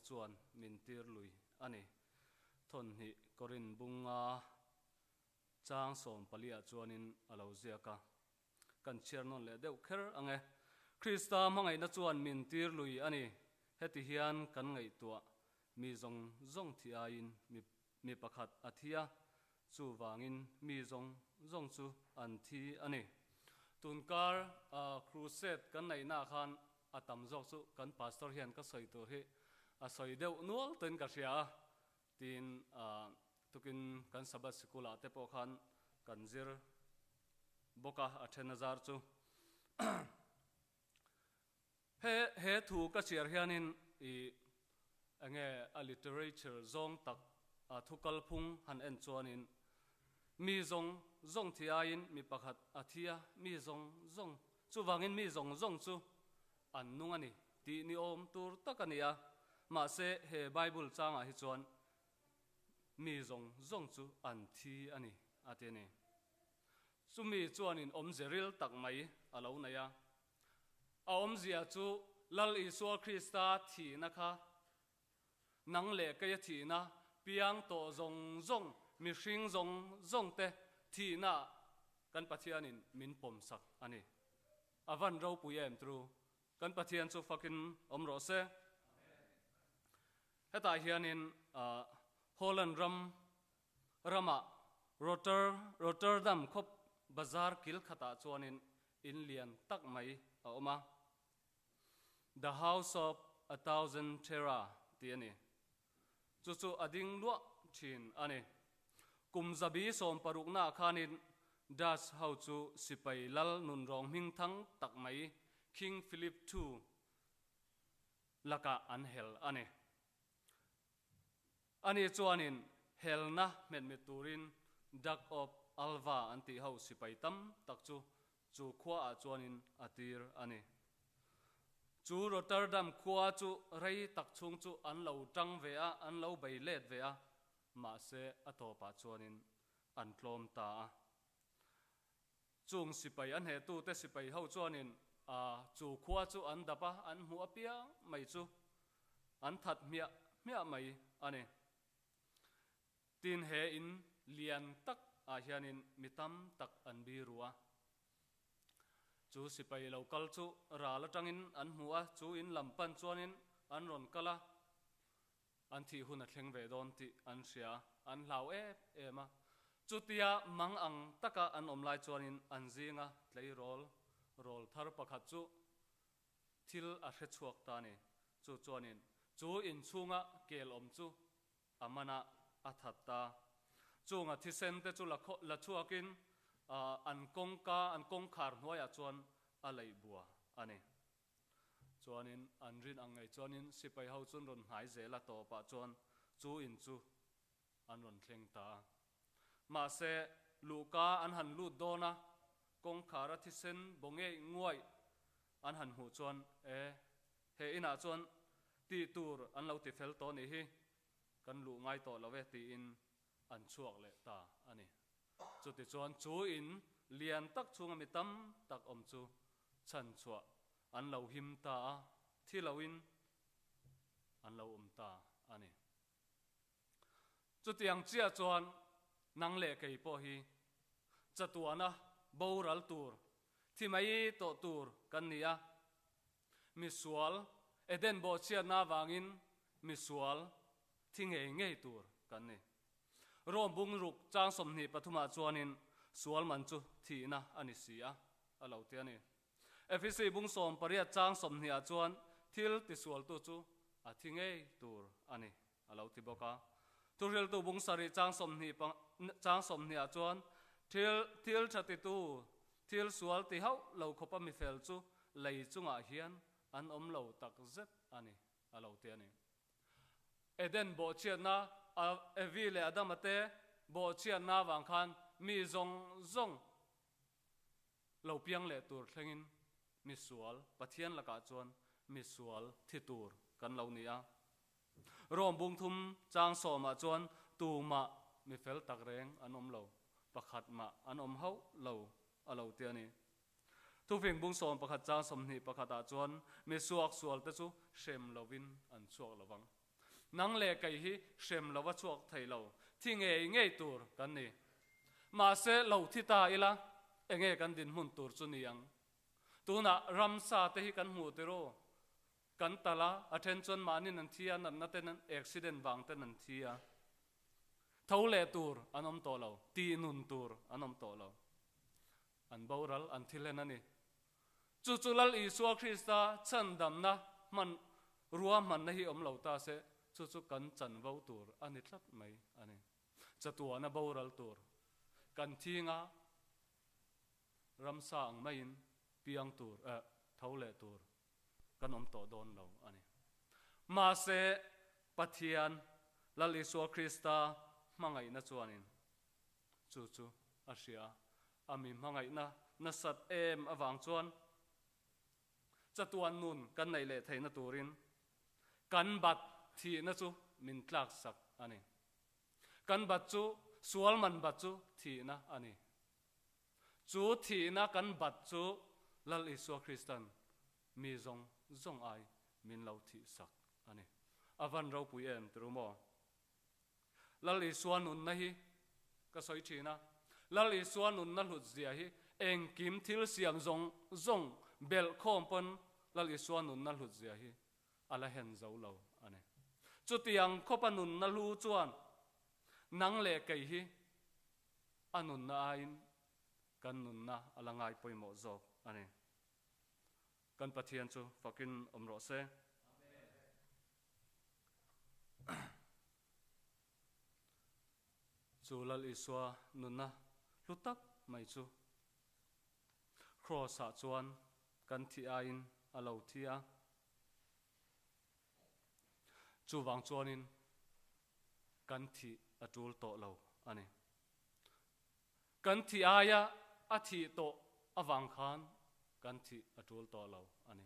chuan min tir lui a ni. Thawnhnih Korin bunga chang 14 ah chuanin a lo ziak a. Kan chhiar nawn leh deuh kher ang e. Krista hmangaihna chuan min tir lui a ni. Heti hian kan ngaihtuah, Mi zawng zawng thi aiin mi mi pakhat a thi a, chuvangin mi zawng zawng chu an thi a ni. Tunkar crusade kan neihnaah khan a tam zawk chu kan pastor hian ka sawi tur hi a sawi deuh nual tawhin ka hria a, tiin tukin kan Sabbath sikulah te pawh khan kan zir bawk a, a then a zar chu. He he thu ka chhiar hianin i enge a literature zawng tak a thu kalphung han en chuanin mi zawng zawng thi aiin mi pakhat a thi a, mi zawng zawng chuvangin mi zawng zawng chu an nung a ni tih ni awm tur tak a ni a, mahse he Bible changah hi chuan mi zawng zawng chu an thi a ni a ti a ni. Chumi chuanin awmze ril tak mai a lo nei a. A awmzia chu Lal Isua Krista thihna kha nang leh keia thihna, piang tawh zawng zawng, mihring zawng zawng te thihna kan Pathianin min pawmsak a ni. A van ropui em tru? Kan Pathian chu fakin awm rawh se. Hetah hianin Holland ram ramah Rotter Rotterdam khawp bazar kil khatah chuanin in lian tak mai a awm a, The House of a Thousand Terra tih a ni. Chu chu a ding luah thin a ni. Kum zabi 60naah khanin Dutch ho chu sipai lal nunrawng hming thang tak mai King Philip ii lakah an hel a ni. Ani chuanin helna hmetmit turin Duke of Alva an tih ho sipai tam tak chu chu khuaah chuanin a tir a ni. Chu Rotterdam khua chu rei tak chhung chu an lo tang ve a, an lo bei let ve a, mahse a tawpah chuanin an tlawm ta a. Chung sipai a hnehtute sipai ho chuanin a chu khua chu an dap a, an hmuh apiang mai chu an that hmiah hmiah mai a ni. Tin he in lian tak ah hianin mi tam tak an bi ru a. Chu sipai lo kal chu ral atangin an hmu a, chu in lam pan chuanin an rawn kal a, an thih hun a thleng ve dawn tih an hria, an hlau em em a. Chutia mang ang taka an awm lai chuanin an zinga tleirawl rawl thar pakhat chu thil a hre chhuak ta a ni. Chu chuanin chu inchhunga kel awm chu a mana a that ta. Chunga thisen te chu la la chhuakin an kawngka an kawngkhar hnuaiah chuan a leih bua a ni. Chuanin an rin ang ngei chuanin sipai ho chuan rawn hnai zel a tawpah chuan chu in chu an rawn thleng ta a. Mahse luhka an han lut dawn a, kawngkhar a thisen baw ngei nguaih an han hmuh chuan e, he inah chuan tih tur an lo ti fel tawh nih hi, kan luh ngai tawh lo e tiin an chhuak leh ta a ni. Chutichuan chu in lian tak chhunga mi tam tak awm chu chhanchhuah an lo him ta a, thi loin an lo awm ta a ni. Chutiang chiah chuan nang leh kei pawh hi chatuana boral tur, thi mai tawh tur kan ni a. Misual, Eden bawhchhiatna avangin misual thi ngei ngei tur kan ni. Rome bungruk chang 23ah chuanin sual man chu thihna a ni si a, a lo ti a ni. Efesi bung 18 chang 20ah chuan thil tisualtu chu a thi ngei tur a ni, a lo ti bawk a. Thuhriltu bung 7 chang 20 chang 20ah chuan thil thil tha titu, thil sual ti hauh lo khawpa mifel chu lei chungah hian an awm lo tak zet a ni, a lo ti a ni. Eden bawhchhiatna Evi leh Adama te bawhchhiatna avang khan mi zawng zawng lo piang leh tur thlengin misual Pathian lakah chuan misual thi tur kan lo ni a. Rome bung thum chang 10ah chuan tumah mi fel tak reng an awm lo, pakhat mah an awm hauh lo a lo ti a ni. Thufing bung 11 chang 21ah chuan mi suak sual te chu hrem lovin an chhuak lovang. Nang leh kei hi hrem lova chhuak thei lo, thi ngei ngei tur kan ni. Mahse, lo thi ta ila, enge kan dinhmun tur chu ni ang? Tunah ramsa te hi kan hmuh tir u. Kan tal a, a then chuan mahnin an thi a, natna ten an accident vang ten an thi a. Tho leh tur an awm tawh lo, tih nun tur an awm tawh lo. An boral, an thi hlen a ni. Chu chu Lal Isua Krista chhandamna hman ruahmanna hi awm lo ta se, chu chu kan chanvo tur a ni tlat mai a ni. Chatuana boral tur kan thinga ramsa ang maiin piang tur, eh, tho leh tur kan awm tawh dawn lo a ni. Mahse, Pathian, Lal Isua Krista hmangaihna chuanin chu chu a hria a, a mi hmangaihna nasat em avang chuan chatuan nun kan neih leh theihna turin kan bat thihna chu min tlaksak a ni. Kan bat chu sual man bat chu thihna a ni. Chu thihna kan bat chu Lal Isua Kristan mi zawng zawng ai min lo thihsak a ni. A van ropui em ti ru maw? Lal Isua nunna hi ka sawi thin a, Lal Isua nunna hlut zia hi engkim thil siam zawng zawng belh khawm pawn Lal Isua nunna hlut zia hi a la hen zo lo a ni. Chutiang khawpa nunna hlu chuan nang leh kei hi a nunna aiin kan nunna a la ngai pawimawh zawk a ni. Kan Pathian chu fakin awm rawh se. Chu Lal Isua nunna hlu tak mai chu Kraws-ah chuan kan thih aiin a lo thi a. Chuvang chuanin kan thih a tul tawh lo a ni. Kan thih aia a thih tawh avang khan kan thih a tul tawh lo a ni.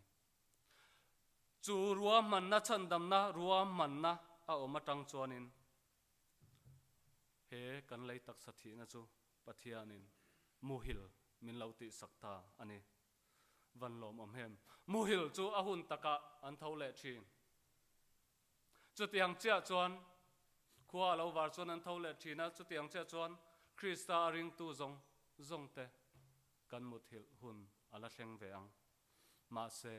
Chu ruahmanna chhandamna ruahmanna a awm atang chuanin he kan lei taksa thihna chu Pathianin muhil min lo tihsak ta a ni. Van lawmawm hem. Muhil chu a hun takah an tho leh thin. Chutiang chiah chuan khua a lo var chuan an tho leh thin a, chutiang chiah chuan Krista a ringtu zawng zawngte kan muthilh hun a la thleng ve ang. Mahse,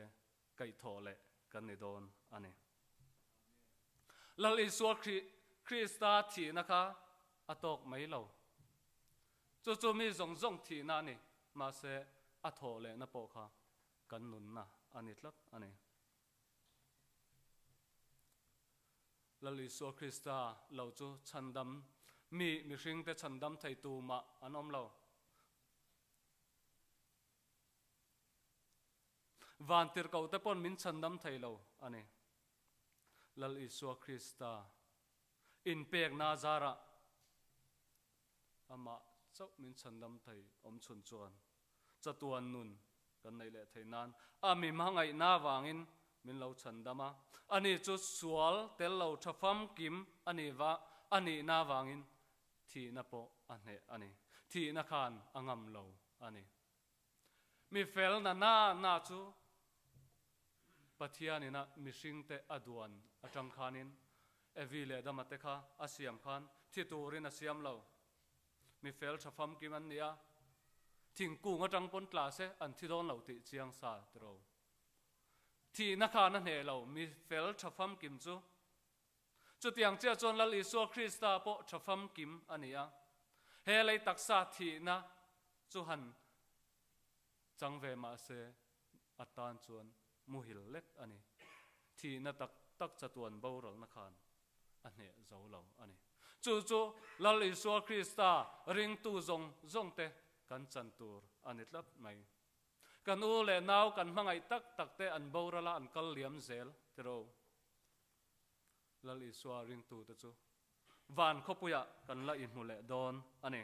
kaihthawh leh kan ni dawn a ni. Lal Isua Krista thihna kha a tawk mai lo. Chu chu mi zawng zawng thihna a ni, mahse a thawh lehna pawh kha kan nunna a ni tlat a ni. Lal Isua Krista lo chu chhandam mi mihringte chhandam thei tumah an awm lo. Vantirhkohte pawn min chhandam thei lo a ni. Lal Isua Krista inpekna zarah amah chauh min chhandam thei awm chhun chuan chatuan nun kan neih leh thei nan a mi hmangaihna avangin min lo chhandam a. Ani chu sual tel lo tha famkim a nih va a nihna avangin thihna pawh a hneh a ni. Thihna khan a ngam lo a ni. Mi fel na na na chu Pathianin a mihringte a duan atang khanin Evi leh Adama te kha a siam khan thi turin a siam lo. Mi fel tha famkim an ni a, thingkung atang pawn tla se an thi dawn lo tih chiang sa tiro. Thihna khan a hneh lo, mi fel tha famkim chu. Chutiang chiah chuan Lal Isua Krista pawh tha famkim a ni a, he lei taksa thihna chu han chang ve mah se a tan chuan muhil lek a ni. Thihna tak tak chatuan boralna khan a hneh zo lo a ni. Chu chu Lal Isua Krista ringtu zawng zawngte kan chan tur a ni tlat mai. Kan u leh nau kan hmangaih tak takte an boral a, an kal liam zel tiro. Lal Isua ringtute chu van khawpuiah kan la inhmu leh dawn a ni.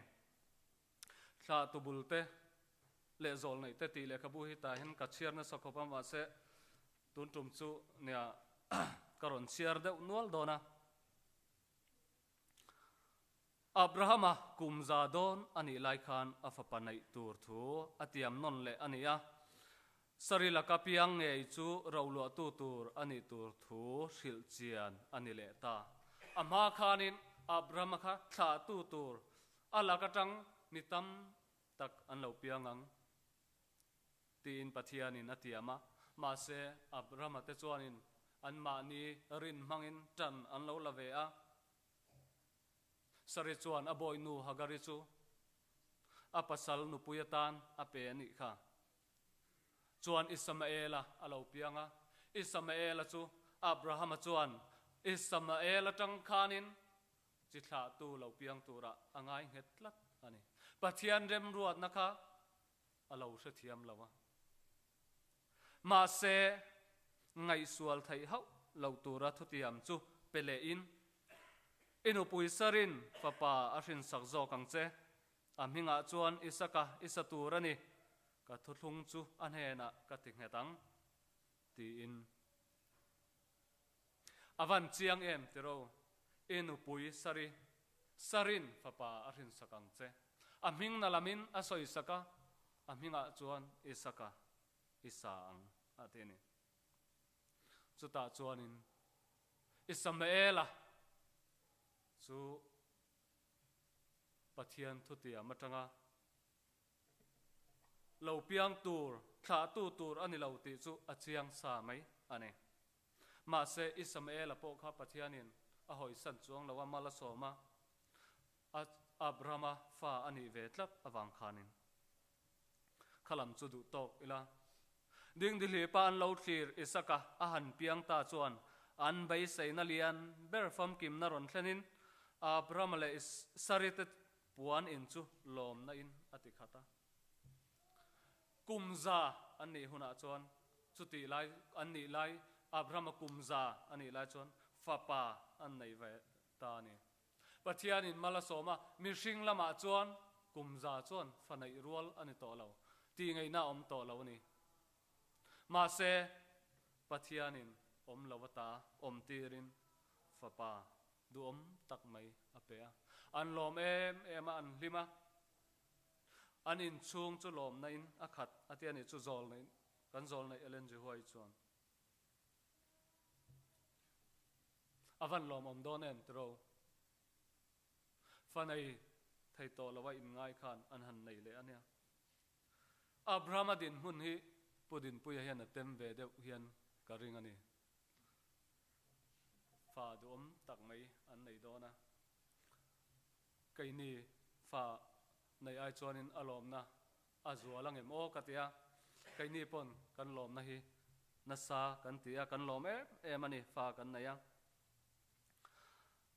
Thlah tubulte leh zawl neihte tih lehkhabu hi tah hian ka chhiar nasa khawp a, mahse tun tum chu nia ka rawn chhiar deuh nual dawn a. Abrahama kum za dawn a nih lai khan a fapa neih tur thu a tiam nawn leh a ni a. Sari laka piang ngei chu roluahtu tur a nih tur thu hrilh chian a ni leh ta. A hma khanin Abrahama kha thlahtu tur a lak atang mi tam tak an lo piang ang tiin Pathianin a tiam a. Mahse, Abrahama te chuanin anmahni rin hmangin tan an lo la ve a. Sari chuan a bawihnu Hagari chu a pasal nupui atan a pe a nih kha. Chuan Isamaela a lo piang a, Isamaela chu Abrahama chuan Isamael atang khanin chi thlahtu lo piang turah a ngai nghet tlat a ni. Pathian remruatna kha a lo hrethiam lo a. Mahse, ngaihsual theih hauh lo tura thutiam chu pe lehin, I nupui Sarin fapa a hrinsak zawk ang che, a hmingah chuan Isaka i sa tur a ni, ka thuthlung chu a hnenah ka ti nghet ang, tiin. A van chiang em tiro, i nupui Sari, Sarin fapa a hrinsak ang che. A hming na lamin a sawisak a, a hmingah chuan Isaka i sa ang, a ti a ni. Chutah chuanin Isamaela chu Pathian thutiam atanga lo piang tur, thlahtu tur a ni lo tih chu a chiang sa mai a ni. Mahse, Isamaela pawh kha Pathianin a hawisan chuang lo a, mal a sawm a, Abrahama fa a nih ve tlat avang khanin kha lam chu duh tawk ila. Dingdihlipa an lo thlir Isaka a han piang ta chuan an beiseina lian ber famkimna rawn thlenin Abrahama leh Sarite puan in chu lawmna in a ti khat a. Kum za an nih hunah chuan chutih lai an nih lai Abrahama kum za a nih lai chuan fapa an nei ve ta a ni. Pathianin mal a sawm a, mihring lamah chuan kum za chuan fa neih rual a ni tawh lo, tih ngaihna a awm tawh lo a ni. Mahse, Pathianin awm lo ata awm tirin fapa duhawm tak mai a pe a. An lawm em em a, an hlim a. An inchhung chu lawmna in a khat a ti a nih chu zawlneih kan zawlneih Ellen G. White chuan. A van lawmawm dawn em tiro? Fa nei thei tawh lo a inngai khan an han nei leh a nia. Abrahama dinhmun hi Pu Dinpuia hian a tem ve deuh hian ka ring a ni. Fa duhawm tak mai an nei dawn a. Keini fa nei ai chuanin a lawmna a zual ang em aw ka ti a, keini pawn kan lawmna hi nasa kan ti a, kan lawm em em a ni, fa kan nei a.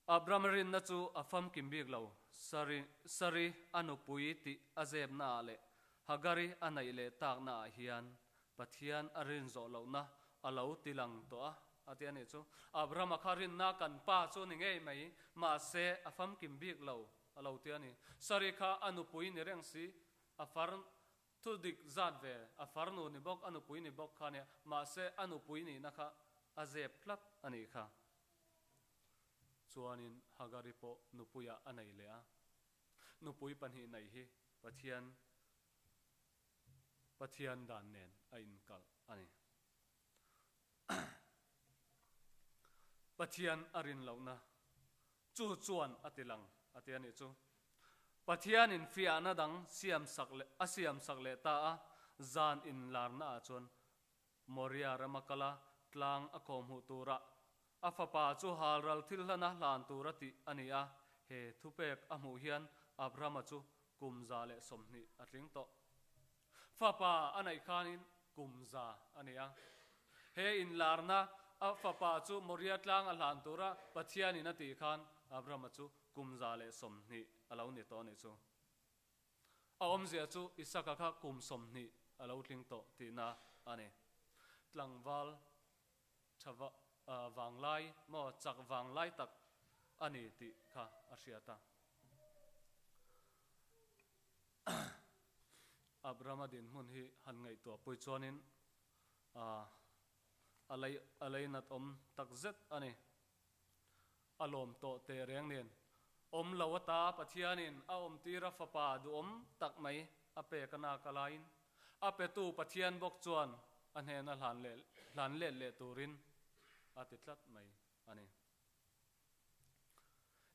Abraham rinna chu a famkim bik lo, Sari, Sari a nupui tih a zepna ah leh Hagari a neih leh takna ah hian Pathian a rin zawh lohna a lo ti lang tawh a, a ti a nih chu. Abrahama kha rinna kan pa chu ni ngei mai, mahse a famkim bik lo a lo ti a ni. Sari kha a nupui ni reng si, a far thu dik zat ve, a farnu ni bawk, a nupui ni bawk kha a nia, mahse a nupui nihna kha a zep tlat a nih kha. Chuanin Hagari pawh nupuiah a nei leh a, nupui pahnih nei hi Pathian Pathian dan nen a inkalh a ni. Pathian a rin lohna chu chuan a ti lang a ti a nih chu. Pathianin fiahna dang siam sak leh a siam sak leh ta a, zan inlarna ah chuan Moria rama kala tlang a kawhhmuh turah a fapa chu halral thil hlana hlan tura tih a ni a, he thupek a hmuh hian Abrahama chu kum 120 a tling tawh. Fapa a neih khanin kum 100 a ni a. He inlarna a fapa chu Moria tlang a hlan tura Pathianin a tih khan Abrahama chu kum 120 a lo ni tawh a nih chu. A awmzia chu Isaka kha kum 20 a lo tling tawh tihna a ni. Tlangval tha vanglai maw chak vanglai tak a ni tih kha a hriat a. Abrahama dinhmun hi han ngaihtuah pui chuanin a lei a leinat awm tak zet a ni. A lawm tawh teh reng nen awm lo ata Pathianin a awmtira fapa duhawm tak mai a pek a nak a laiin a petu Pathian bawk chuan. a hnena hlan leh hlan let leh turin a ti tlat mai a ni.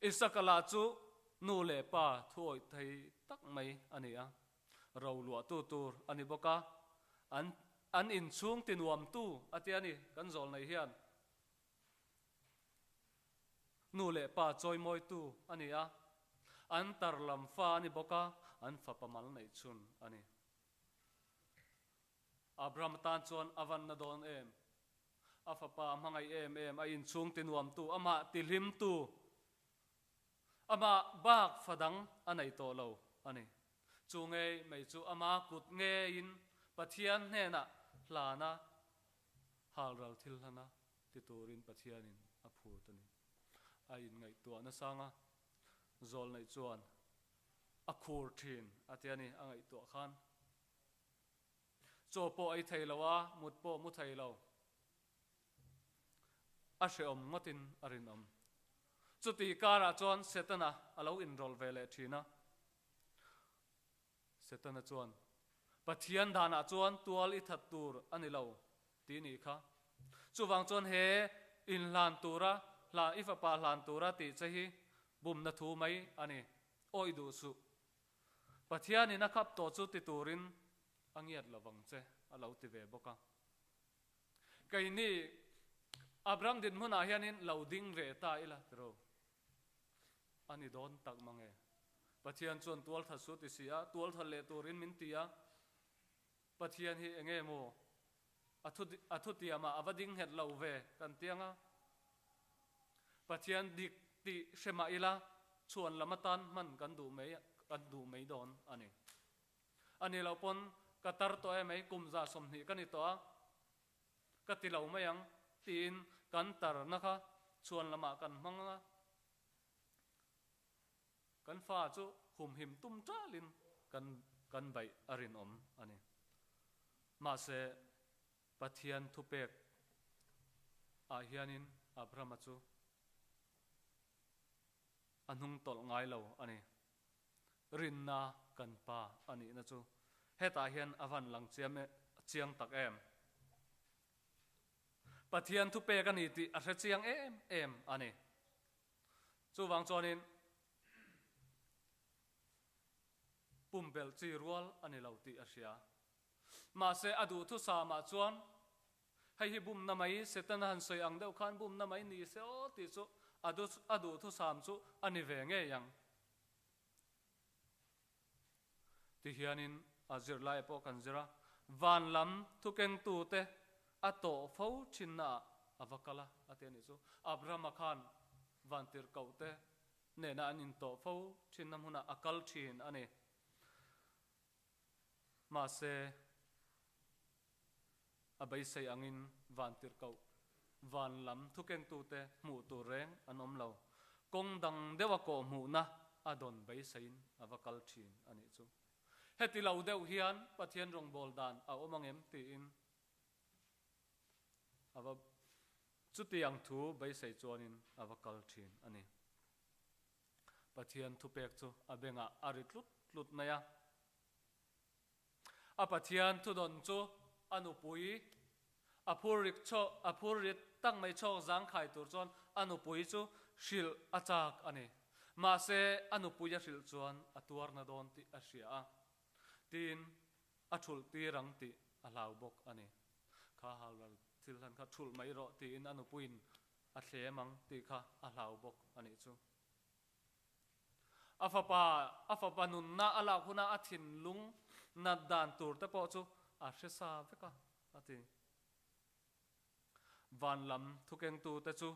Isaka lah chu nu leh pa thuawih thei tak mai a ni a, ro luahtu tur a ni bawk a, an an inchhung tinuamtu a ti a ni kan zawl nei hian. Nu leh pa chawimawitu a ni a, an tar lam fa a ni bawk a, an fapa mal neih chhun a ni. Abraham tan chuan a vanna dawn em? A fapa a hmangaih em em, a inchhung tinuamtu, amah tihlimtu, amah bak fa dang a nei tawh lo a ni. Chu ngei mai chu ama kut ngeiin Pathian hnenah hlana halral thil hlana ti turin Pathianin a phut a ni. A inngaihtuah nasang a, zawl neih chuan a khur thin a ti a ni, a ngaihtuah khan. Chaw pawh ei thei lo a, mut pawh mu thei lo. A hrehawm ngawtin a rinawm. Chuti karah chuan Setana a lo inrawlh ve leh thin a. Setana chuan, Pathian danah chuan tual i that tur a ni lo, tih nih kha. Chuvang chuan he inhlan tura hla i fapa hlan tura tih che hi bumna thu mai a ni. Awih duh suh. Pathianin a khap tawh chu ti turin a ngiat lo vang che, a lo ti ve bawk a. Keini Abraham dinhmunah hianin lo ding ve ta ila tiro. A ni dawn tak mang e. Pathian chuan tualthat su ti si a, tualthat leh turin min ti a. Pathian hi enge maw a thu a thutiamah a va ding nghet lo ve kan ti ang a. Pathian dik tih hre mah ila chhuan lam atan hman kan duh mai kan duh mai dawn a ni. A ni loh pawn ka tar tawh e mai kum 120 ka ni tawh a, ka ti lo mai ang tiin kan tarna kha chhuan lamah kan hmang a. Kan fa chu humhim tum talin kan kan baih a rinawm a ni. Mahse, Pathian thupek ah hianin Abrahama chu a hnung tawlh ngai lo a ni. Rinna kan pa a nihna chu hetah hian a van lang chiam chiang tak em. Pathian thupek a ni tih a hre chiang em em a ni. Chuvang chuanin pumpelh chi rual a ni lo tih a hria. Mahse a duhthusamah chuan hei hi bumna mai Setana han sawi ang deuh khan bumna mai ni se aw tih chu a duhthusam chu a ni ve ngei ang. Ti hianin a zirlai pawh kan zir a, van lam thukengtute a tawh fo thinnaah a va kal a, a ti a nih chu. Abrahama khan vantirhkohte nena an intawh fo thinna hmunah a kal thin a ni. Mahse, a beisei angin vantirhkoh van lam thukengtute hmuh tur reng an awm lo. Kawng dang deuha kawhhmuhna a dawn beiseiin a va kal thin a nih chu. Heti lo deuh hian Pathian rawngbâwl dan a awm angem tiin a va chutiang thu beisei chuanin a va kal thin a ni. Pathian thupek chu a bengah a ri tlut tlut mai a. A Pathian thudawn chu a nupui a phur rik chhawk a phur rit tak mai chhawk zangkhai tur chuan a nupui chu hrilh a chak a ni. Mahse a nupui a hrilh chuan a tuarna dawn tih a hria a, tin a thulh tir ang tih a hlau bawk a ni. Kha halral thil hlan kha thulh mai rawh tiin a nupuiin a thlem ang tih kha a hlau bawk a nih chu. A fapa, a fapa nunna a lak huna a thinlung nat dan tur te pawh chu a hre sa vek a, a ti. Van lam thukengtu te chu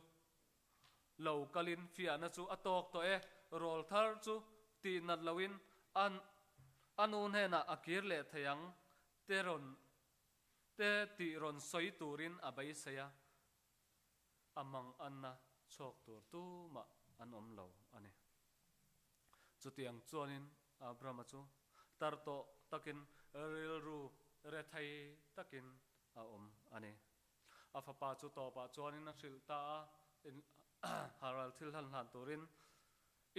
lo kalin fiahna chu a tawk tawh e, rawl thar chu tih nat loin a a nu hnenah a kir leh thei ang te rawn te tih rawn sawi turin a beisei a. A mang anna chhuak tur tumah an awm lo a ni. Chutiang chuanin Abrama chu tar tawh takin rilru rethei takin a awm a ni. A fapa chu tawpah chuanin a hrilh ta a, halral thil hlan hlan turin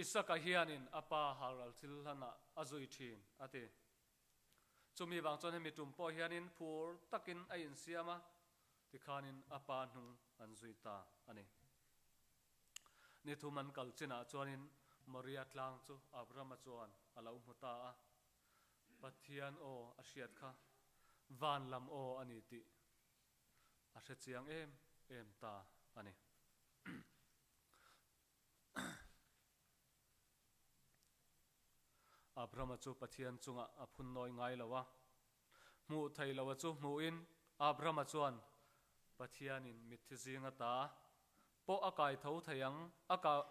Isaka hianin a pa halral thil hlanah a zui thin a ti. Chumi vang chuan hemi tum pawh hianin phur takin a insiam a, tikhanin a pa hnung an zui ta a ni. Ni thum an kal chinah chuanin Moria tlang chu Abrahama chuan a lo hmu ta a, Pathian aw a hriat kha van lam aw a ni tih a hre chiang em em ta a ni. Abrahama chu Pathian chungah a phun nawi ngai lo a. Hmuh thei lo a chu hmuhin Abrahama chuan Pathianin mitthi zing ata pawh a kai tho thei ang,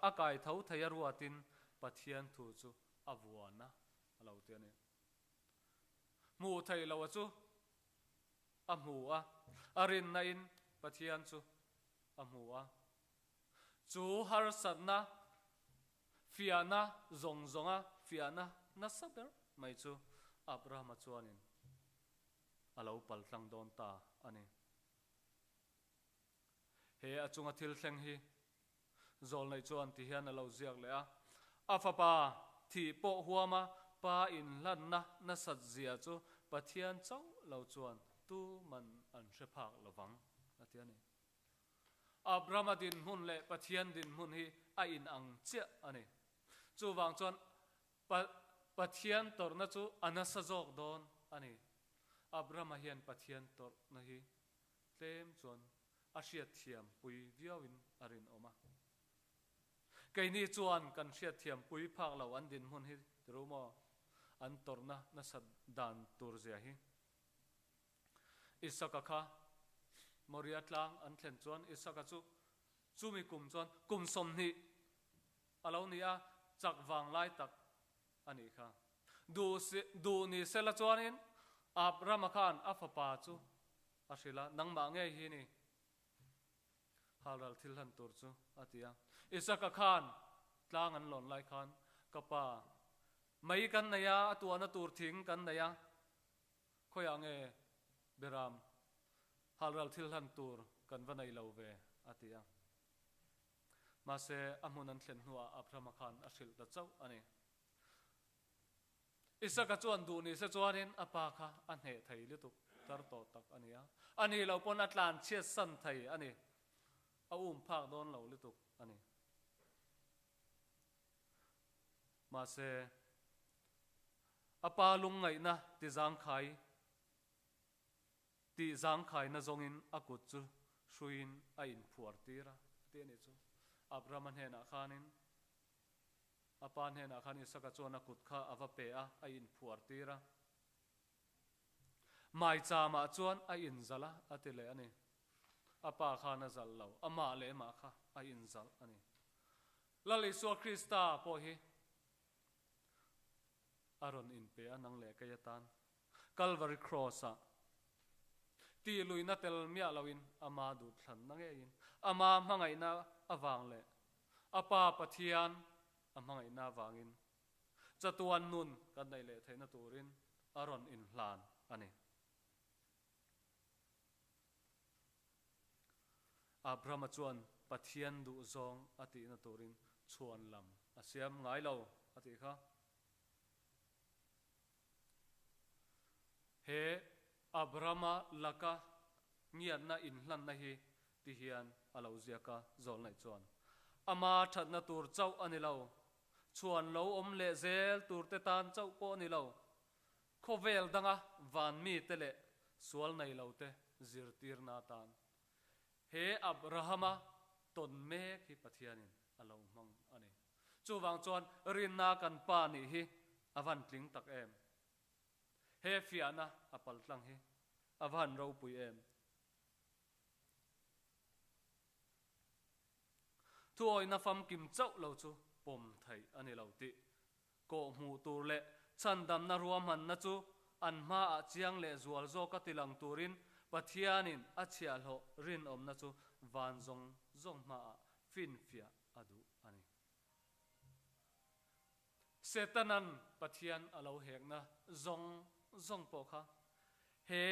a kai tho thei a ruatin Pathian thu chu a vuan a, a lo ti a ni. Hmuh thei lo a chu a hmu a, a rinna in Pathian chu a hmu a. Chu harsatna fiahna zawng zawnga fiahna nasa ber mai chu Abrahama chuanin a lo paltlang dawn ta a ni. He a chunga thil thleng hi Zawlneih chuan ti hian a lo ziak leh a, A fapa thih pawh huama pa inhlanna nasat zia chu Pathian chauh lo chuan tuman an hre phak lovang, a ti a ni. Abrahama dinhmun leh Pathian dinhmun hi a inang chiah a ni. Chuvang chuan Pathian tawrhna chu a nasa zawk dawn a ni. Abrahama hian Pathian tawrhna hi tlem chuan a hriatthiam pui viauin a rinawm a. Keini chuan kan hriatthiam pui phak lo an dinhmun hi tiru maw? An tawrhna nasat dan tur zia hi. Isaka kha Moria tlang an thlen chuan Isaka chu chumi kum chuan kum 20 a lo ni a, chak vang lai tak a nih kha. Duh duh ni sela chuanin Abrahama khan a fapa chu a hrilh a, nangmah ngei hi ni halral thil hlan tur chu a ti a. Isaka khan tlang an lawn lai khan ka pa mei kan nei a, a tuahna tur thing kan nei a, Khawiah nge Beram halral thil hlan tur kan va nei lo ve? a ti a. Mahse, a hmun an thlen hnuah Abrahama khan a hrilh ta chauh a ni. Isaka chuan duh ni se chuanin a pa kha a hneh thei lutuk tar tawh tak a ni a. A nih loh pawn a tlan chhiat san thei a ni. A um phak dawn lo lutuk a ni. Mahse, A pa lungngaihna ti zangkhai tih zangkhaina zawngin a kut chu hruiin a inphuar tir a, a ti a nih chu. Abrahama hnenah khanin, a pa hnenah khan Isaka chuan a kut kha a va pe a, a inphuar tir a. Maichama chuan a inzalh a, a ti leh a ni. A pa khan a zalh lo, amah leh amah kha a inzalh a ni. Lal Isua Krista pawh hi A rawn inpe a nang leh kei atan Calvary Cross ah tih luihna tel miah loin ama duhthlanna ngeiin ama hmangaihna avang leh a Pa Pathian a hmangaihna avangin chatuan nun kan neih leh theihna turin a rawn inhlan a ni. Abrahama chuan Pathian duhzawng a tihna turin chhuan lam a siam ngai lo a tih kha. He Abrahama laka ngiatna inhlanna hi ti hian a lo ziak a, Zawlnaih chuan ama thatna tur chauh a ni lo, chhuan lo awm leh zel turte tan chauh pawh a ni lo, Khawvel danga van mite leh sual nei lote zirtirna atan he Abrahama tawn mek hi Pathianin a lo hmang a ni. Chuvang chuan rinna kan pa nih hi a van tling tak em? He fiahna a paltlang hi a va han ropui em? Thuawihna famkim chauh lo chu pawm theih a ni lo tih Kawh hmuh tur leh chhandamna ruahmanna chu an hmaah chiang leh zual zawka tilang turin Pathianin a chhiahhlawh rinawmna chu van zawng zawng hmaah finfiah a duh a ni. Setanan Pathian a lo hekna zawng zawng pawh kha he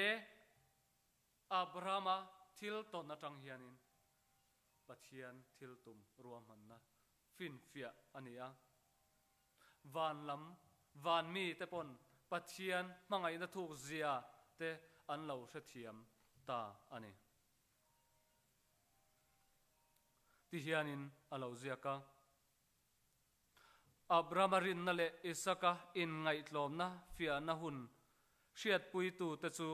Abrahama thil tawn atang hianin Pathian thil tum ruahmanna finfiah a ni a. Van lam, van mi te pawn Pathian hmangaihna thuk zia te an lo hrethiam ta a ni. Ti hianin a lo ziak a. Abrahama rinna leh Isaka inngaihtlawmna fiahna hun hriatpuitute chu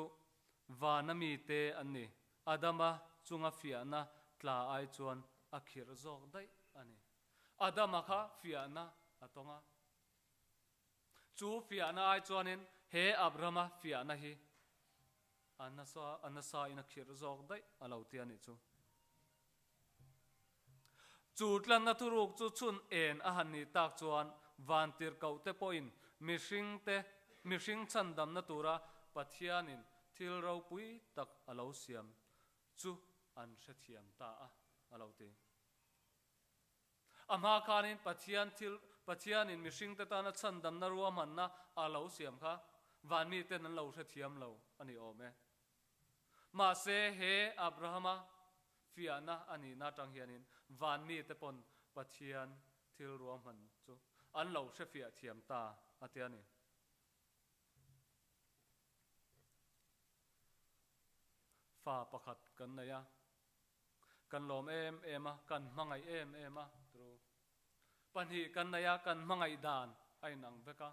vana mite an ni. Adama chunga fiahna tla ai chuan a khirh zawk daih a ni. Adama kha fiahna a tawng a. Chu fiahna ai chuanin he Abrahama fiahna hi a nasa a nasa in a khirh zawk daih a lo ti a nih chu. Chu tlanna thuruk chu chhun en a han nih tak chuan vantirhkohte pawhin mihringte mihring chhandamna tura Pathianin thil ropui tak a lo siam chu an hrethiam ta a, a lo ti. A hma khanin Pathian thil Pathianin mihringte tana chhandamna ruahmanna a lo siam kha van miten an lo hrethiam lo a ni awm e. Mahse he Abrahama fiahna a nihna atang hianin van mite pawn Pathian thil ruahman chu an lo hrefiah thiam ta a ti a ni. Fa pakhat kan nei a. Kan lawm em em a, kan hmangaih em em a, tru. Pahnih kan nei a, kan hmangaih dan a inang vek a.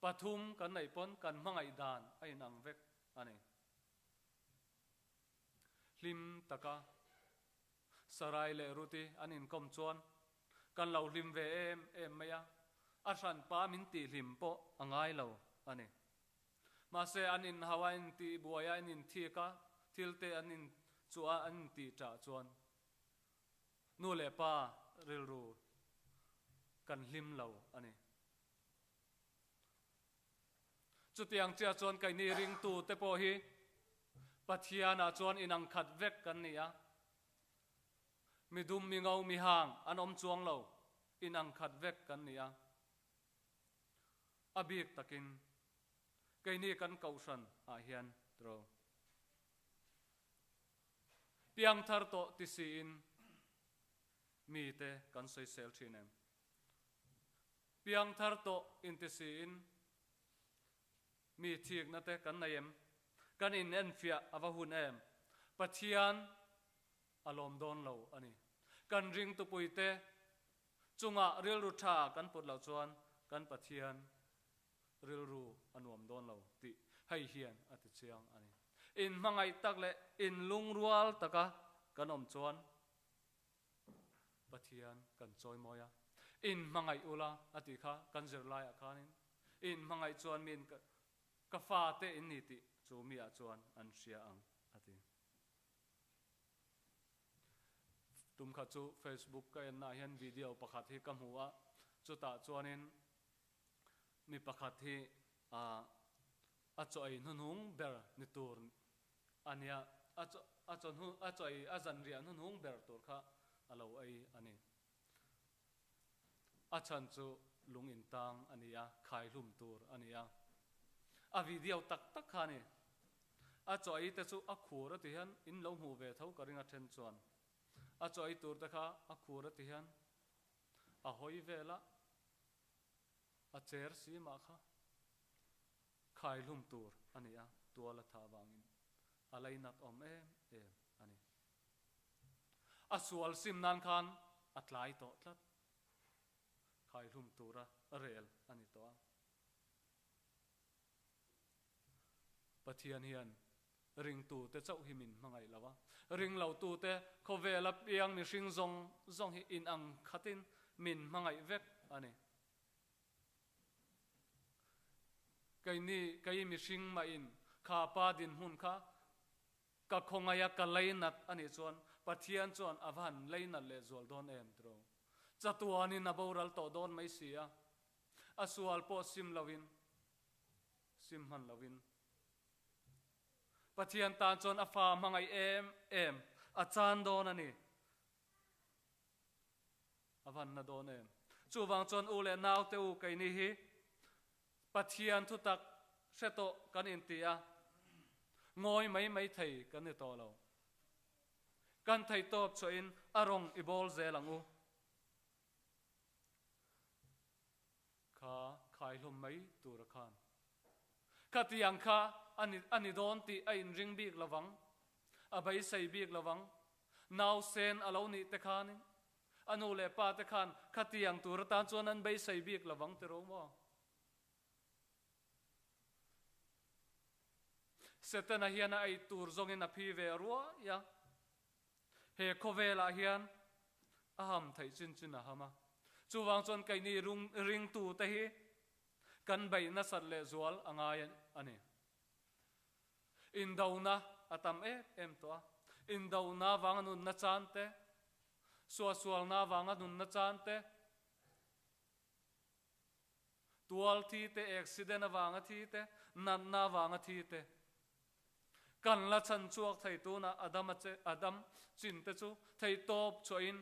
Pathum kan neih pawn kan hmangaih dan a inang vek a ni. Hlim taka Sarai leh Ruti an inkawm chuan kan lo hlim ve em em mai a, a hranpa min tihhlim pawh a ngai lo a ni. Mahse, an inhau a, intihbuai a, an inthik a, thil te an inchuh a, an intihṭah chuan nu leh pa rilru kan hlim lo a ni. Chutiang chiah chuan keini ringtute pawh hi Pathianah chuan inangkhat vek kan ni a, midum, mingo, mihang an awm chuang lo, inangkhat vek kan ni a. A bik takin keini kan kohhran ah hian tro piangthar tawh ti siin mite kan sawisel thin em? Piangthar tawh inti siin mi thikna te kan nei em? Kan inenfiah a va hun em? Pathian a lawm dawn lo a ni. Kan ringtupuite Chungah rilru tha kan put loh chuan kan Pathian rilru a nuam dawn lo tih hei hian a ti chiang a ni. In hmangaih tak leh in lungrual taka kan awm chuan Pathian kan chawimawi a, in hmangaih ula a tih kha kan zirlaiah khanin in hmangaih chuan min ka fate in ni tih chu miah chuan an hria ang a ti. Tum khat chu Facebook ka en naah hian video pakhat hi ka hmu a, chutah chuanin mi pakhat hi a chaw ei hnuhnung ber ni tur a nia, a chaw a chaw hnu a chaw ei a zanriah hnuhnung ber tur kha a lo ei a ni. A chhan chu lung intang a ni a, khaihlum tur a ni a. A video tak tak kha a ni. A chaw ei te chu a khur a ti hian in lo hmuh ve tho ka ring a then chuan. A chaw ei tur te kha a khur a ti hian a hawi vel a, a cher si mah kha khaihlum tur a ni a, tual a tha vangin a leinat awm em em a ni. A sual sim nan khan a tlai tawh tlat. Khaihlum tura rel a ni tawh a. Pathian hian ringtute chauh hi min hmangaih lo a, ringlotute khawvela piang mihring zawng zawng hi inang khatin min hmangaih vek a ni. Keini, kei mihring mahin kha pa dinhmun kha Ka khawngaih a ka leinat a nih chuan Pathian chuan a va han leinat leh zual dawn em tiraw? Chatuanin a boral tawh dawn mai si a, a sual pawh sim loin, sim hman loin. Pathian tan chuan a fa hmangaih em em a chan dawn a ni. A van na dawn em? Chuvang chuan u leh naute u keini hi Pathian thutak hre tawh kan inti a, ngawi mai mai thei kan ni tawh lo. Kan theihtawp chhuahin a rawng i bawl zel ang u. Kha khaihlum mai tura khan. Khatiang kha a ni a ni dawn tih a inring bik lovang, a beisei bik lovang. Nausen a lo nih te khanin a nu leh pa te khan khatiang tur atan chuan an beisei bik lovang ti ro maw? Setana hian a ei tur zawngin a phi ve ruai a. He khawvelah hian a ham theih chin chin a ham a. Chuvang chuan keini ringtute hi kan beih nasat leh zual a ngai a ni. Indona a tam em em tawh a. Indona vanga nunna chan te, suahsualna vanga nunna chan te, Tual thi te, accident avanga thi te, natna avanga thi te. Kan la chhan chhuak thei tunah Adam a che, Adam chin te chu thei tawp chhuahin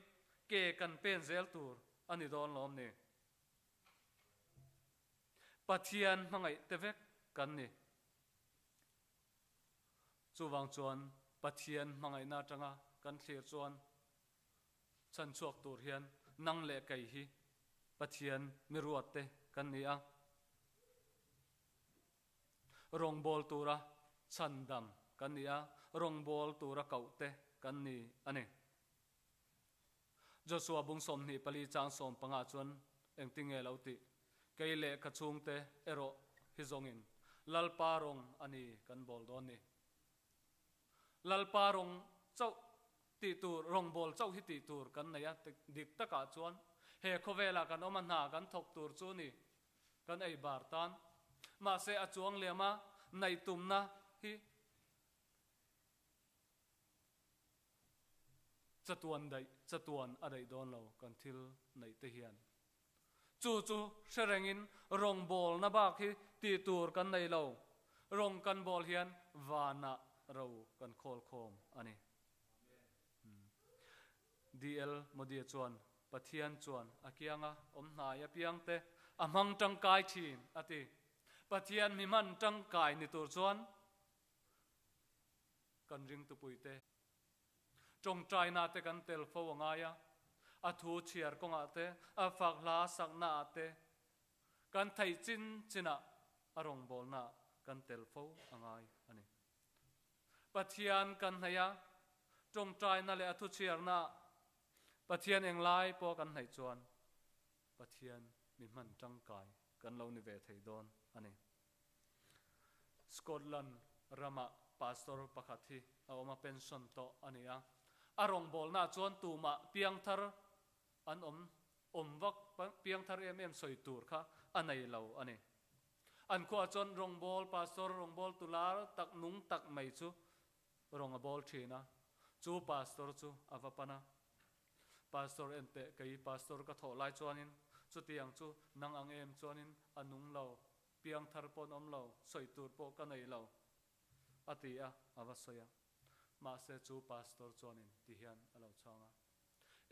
ke kan pen zel tur a ni dawn lawm ni? Pathian hmangaih te vek kan ni. Chuvang chuan Pathian hmangaihna atanga kan thlir chuan Chhan chhuak tur hian nang leh kei hi Pathian miruat te kan ni a. Rawngbâwl tura chhandam kan ni a, rawngbâwl tura koh te kan ni a ni. Joshua bung 24 chang 15 chuan engtinge lo tih? Kei leh ka chhungte erawh hi zawngin Lalpa rawng a ni kan bawl dawn ni. Lalpa rawng chauh tih tur, rawngbâwl chauh hi tih tur kan nei a, dik takah chuan he khawvelah kan awm a, hna kan thawk tur chu ni kan ei bar tan. Mahse a chuang liam a, naih tumna hi chatuan daih, chatuan a daih dawn lo kan thil neih te hian. Chu chu hre rengin rawngbawlna bak hi tih tur kan nei lo. Rawng kan bawl hian vanah ro kan khawl khawm a ni. DL Modi chuan Pathian chuan a kianga awm hnai apiangte a hmang tangkai thin a ti. Pathian mi hman tangkai ni tur chuan kan ringtupuite. Tawngtaina te kan tel fo a ngai a, a thu chhiar kawngah te, a fak hla saknaah te, kan theih chin chinah a rawngbawlnaah kan tel fo a ngai a ni. Pathian kan hnaih a, tawngtaina leh a thu chhiarnaah Pathian englai pawh kan hnaih chuan Pathian mi hman tangkai kan lo ni ve thei dawn a ni. Scotland ramah pastor pakhat hi a awm a, pension tawh a ni a. A rawngbawlnaah chuan tumah piangthar an awm awm vak piangthar em em sawi tur kha a nei lo a ni. An khuaah chuan rawngbâwl pastor rawngbâwl tu lar tak nung tak mai chu rawng a bâwl ṭhin a, chu pastor chu a va pan a. Pastor en teh kei pastor ka thawh lai chuanin chutiang chu nang ang em chuanin a nung lo Piangthar paw'n awm lo, sawi tur pawh ka nei lo, a ti a, a va sawi a. Mahse chu pastor chuanin ti hian a lo chhang a,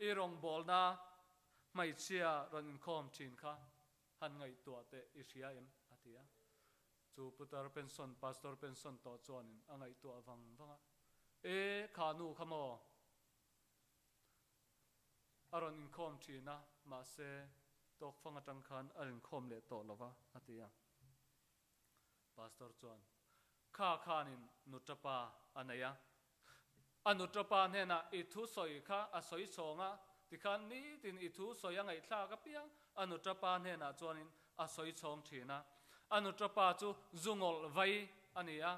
I rawngbawlna hmeichhia rawn inkhawm thin kha han ngaihtuah teh i hria em? a ti a. Chu putar pension, pastor pension tawh chuanin a ngaihtuah vang vang a, E, kha nu kha maw? A rawn inkhawm thin a, mahse tawkfang atang khan a rinkhawm leh tawh lo va, a ti a. Pastor chuan, Kha khanin nuṭapa a nei a, a nuṭapa hnenah i thu sawi kha a sawi chhawng a, tikhan nitin i thu sawi a ngaihthlak apiang a nuṭapa hnenah chuanin a sawi chhawng thin a. A nuṭapa chu zu ngawlh vai a ni a.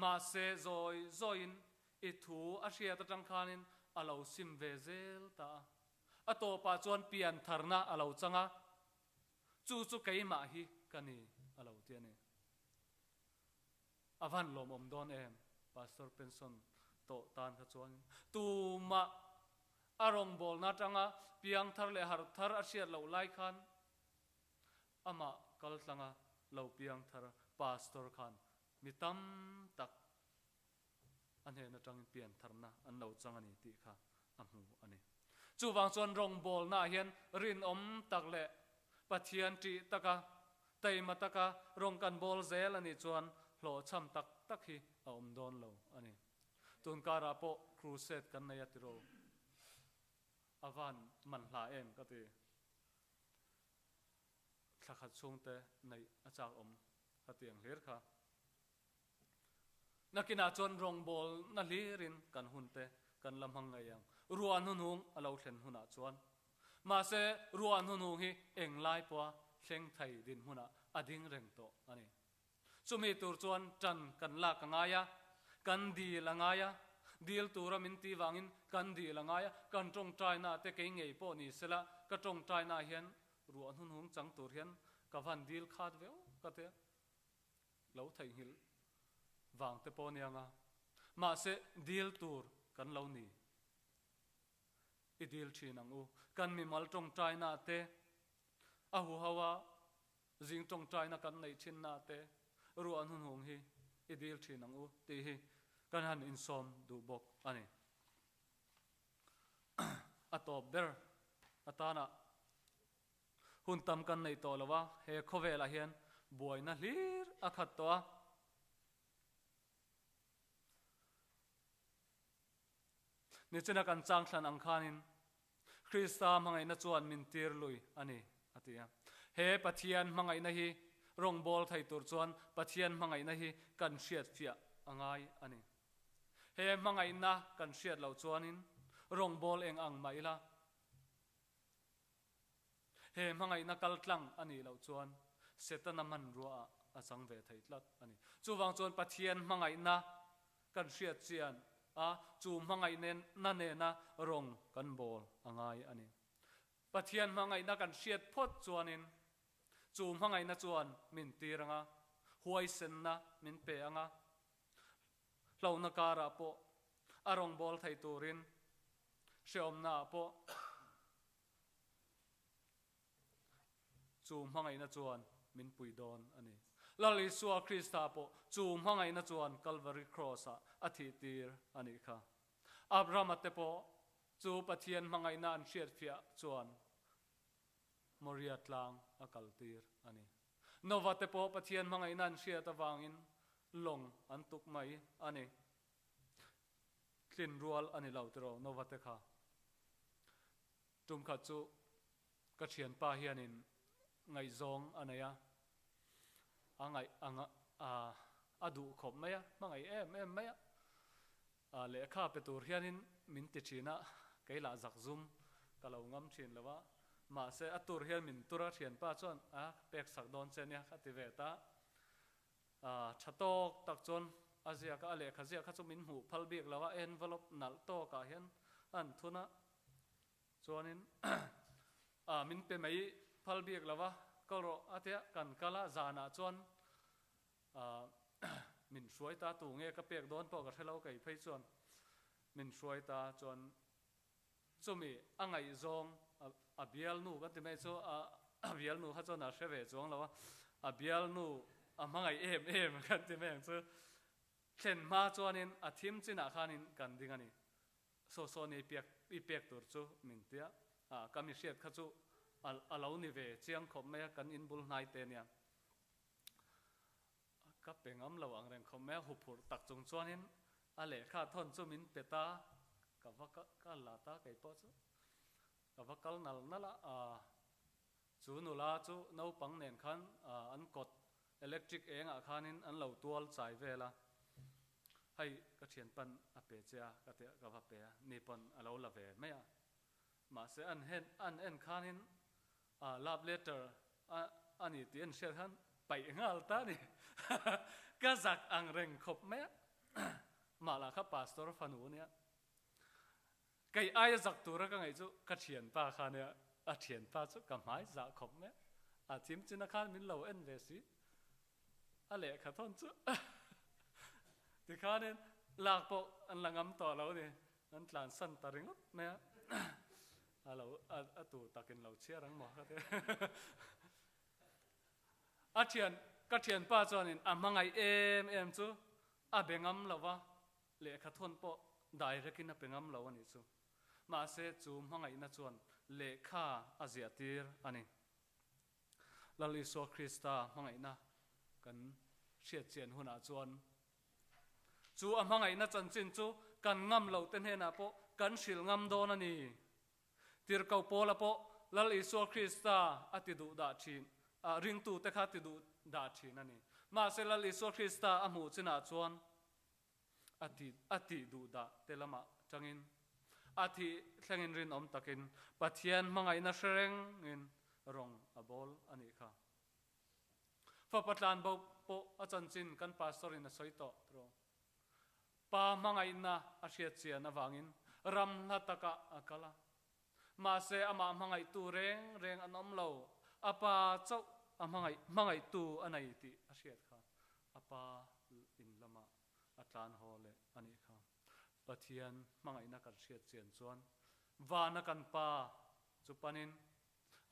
Mahse, zawi zawiin i thu a hriat atang khanin a lo sim ve zel ta a. A tawpah chuan pian tharna a lo chang a, chu chu keimah hi ka ni a lo ti a ni. A van lawmawm dawn em, Pastor Penson tawh tan kha chuan tumah a rawngbawlna atanga piang thar leh harh thar a hriat loh lai khan Amah kaltlanga lo piang thar Pastor khan mi tam tak a hnen atangin pian tharna an lo chang a ni tih kha a hmu a ni. Chuvang chuan rawngbawlnaah hian rinawm tak leh Pathian ṭih taka, taima taka rawng kan bawl zel a nih chuan hlawhchham tak tak hi a awm dawn lo a ni. Tunkarah pawh crusade kan nei a tiro. A van man hla em ka ti. Thla khat chhungte neih a chak awm ka ti ang hlir kha. Nakinah chuan rawngbawlna hlirin kan hunte kan la hmang ngei ang, ruah hnuhnung a lo thlen hunah chuan. Mahse, ruah hnuhnung hi englai pawha thleng thei dinhmunah a ding reng tawh a ni. Chumi tur chuan ṭan kan lak a ngai a, kan dil a ngai a, dil tura min tih vangin kan dil a ngai a, kan ṭawngṭaina te kei ngei pawh ni sela, ka ṭawngṭaina hian ruah hnuhnung chang tur hian ka van dil khat viau ka tia lo theihnghilh vang te pawh aniang a, mahse dil tur kan lo ni. I dil ṭhin ang u. Kan mimal ṭawngṭaina te a huho a, Zing tawngtaina kan neih thinna te ruah hnuhnung hi i dil thin ang u tih hi kan han insawm duh bawk a ni. A tawp ber atana hun tam kan neih tawh lo a, he khawvelah hian buaina hlir a khat tawh a. Nichina kan changthlan ang khanin Krista hmangaihna chuan min tir lui a ni, a ti a. He Pathian hmangaihna hi rawngbâwl thei tur chuan Pathian hmangaihna hi kan hriat fiah a ngai a ni. He hmangaihna kan hriat loh chuanin rawngbâwl eng ang mah ila, he hmangaihna kal tlang a nih loh chuan Setana hmanruaah a chang ve thei tlat a ni. Chuvang chuan Pathian hmangaihna Kan hriat chian a, chu hmangaihna nena rawng kan bawl a ngai a ni. Pathian hmangaihna kan hriat phawt chuanin chu hmangaihna chuan min tir ang a, huaisenna min pe ang a, hlauhna karah pawh a rawng bawl thei turin hrehawmnaah pawh Chu hmangaihna chuan min pui dawn a ni. Lal Isua Krista pawh chu hmangaihna chuan Kalvari Kraws-ah a thihtir a nih kha. Abrahama te pawh chu Pathian hmangaihna an hriatfiah chuan Moria tlang a kaltir a ni. Nova te pawh Pathian hmangaihna an hriat avangin lawng an tuk mai a ni. Tlin rual a ni lo tiraw Nova te kha. Tum khat chu ka thianpa hianin ngaihzawng a nei a, a ngaih a a duh khawp mai a, hmangaih em em mai a, lehkha pe tur hianin min ti thin a, kei lah zak zum ka lo ngam thin lo a, mahse a tur hian min tur a, thianpa chuan a pek sak dawn che nia ka ti ve ta, tha tawk tak chuan a ziak a, a lehkha ziak kha chu min hmuh phal bik lo a, envelope nalh tawkah hian a an thun a. Chuanin ah min pe mai phal bik lo va, kal rawh a tia kan kal a, zanah chuan ah min hruai ta tu nge ka pek dawn pawh ka hre lo kei phei chuan min hruai ta chuan chumi a ngaihzawng a bialnu kan ti mai chu a bialnu kha chuan a hre ve chuang lo a, a bialnu a hmangaih em em kan ti mai ang chu thlen hma chuanin a thim chinah khanin kan ding a ni. Saw saw ni piak i pek tur chu min tia a, ka mi hriat kha chu a a lo ni ve chiang khawp mai a, kan in bul hnai te nia. Ka pe ngam lo ang reng khawp mai a, huphurh tak chung chuanin a lehkha thawn chu min pe ta, ka va ka la ta kei pawh chu ka va kal nal nal a, a chu nula chu naupang nen khan an kawt Electric engah khanin an lo tual chai vel a, hei ka thianpan a pe che a ka ti a, ka va pe a, ni pawn a lo la ve mai a. Mahse an hen an en khanin a love letter a a ni tih an hriat khan paih nghal ta a ni. Ka zak ang reng khawp mai a, mah lah kha pastor fanu a nia. Kei aia zak tura ka ngaih chu ka thianpa kha nia, a thianpa chu ka hmai zah khawp mai a, a thim china khan min lo en ve si, a lehkha thawn chu tikhanin lak pawh an la ngam tawh lo ni, an tlan san ta ringawt mai a, a lo a tur takin lo chhiar ang maw ka ti. A thian ka thianpa chuanin a hmangaih em em chu a be ngam lo va, Lehkha thawn pawh direct in a pe ngam lo a nih chu. Mahse chu hmangaihna chuan lehkha a ziah tir a ni. Lal Isua Krista hmangaihna kan hriat chian hunah chuan chu a hmangaihna chanchin chu kan ngam lo te hnenah pawh kan hrilh ngam dawn a ni. Tirhkoh Paula pawh Lal Isua Krista a ti duh dah thin. Ringtute kha ti duh dah thin a ni. Mahse Lal Isua Krista a hmuh chinah chuan a ti a tih duh dah te lamah tangin a thih thlengin rinawm takin Pathian hmangaihna hre rengin rawng a bawl a nih kha. Fapa tlanbo pawh a chanchin kan pastor in a sawi tawh tiraw. Pa hmangaihna a hriat chian avangin ram hla takah a kal a. Mahse amah hmangaihtu reng reng an awm lo, a pa chauh a hmangaih hmangaihtu a nei tih a hriat kha a pa in lamah a tlan haw leh a nih kha. Pathian hmangaihna kan hriat chian chuan vana kan pa chu panin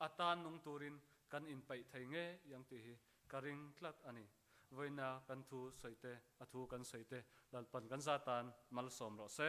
a tan nung turin kan inpeih thei ngei ang tih hi ka ring tlat a ni. Vawiina kan thu sawi te, a thu kan sawi te Lalpan kan za tan malsawm rawh se.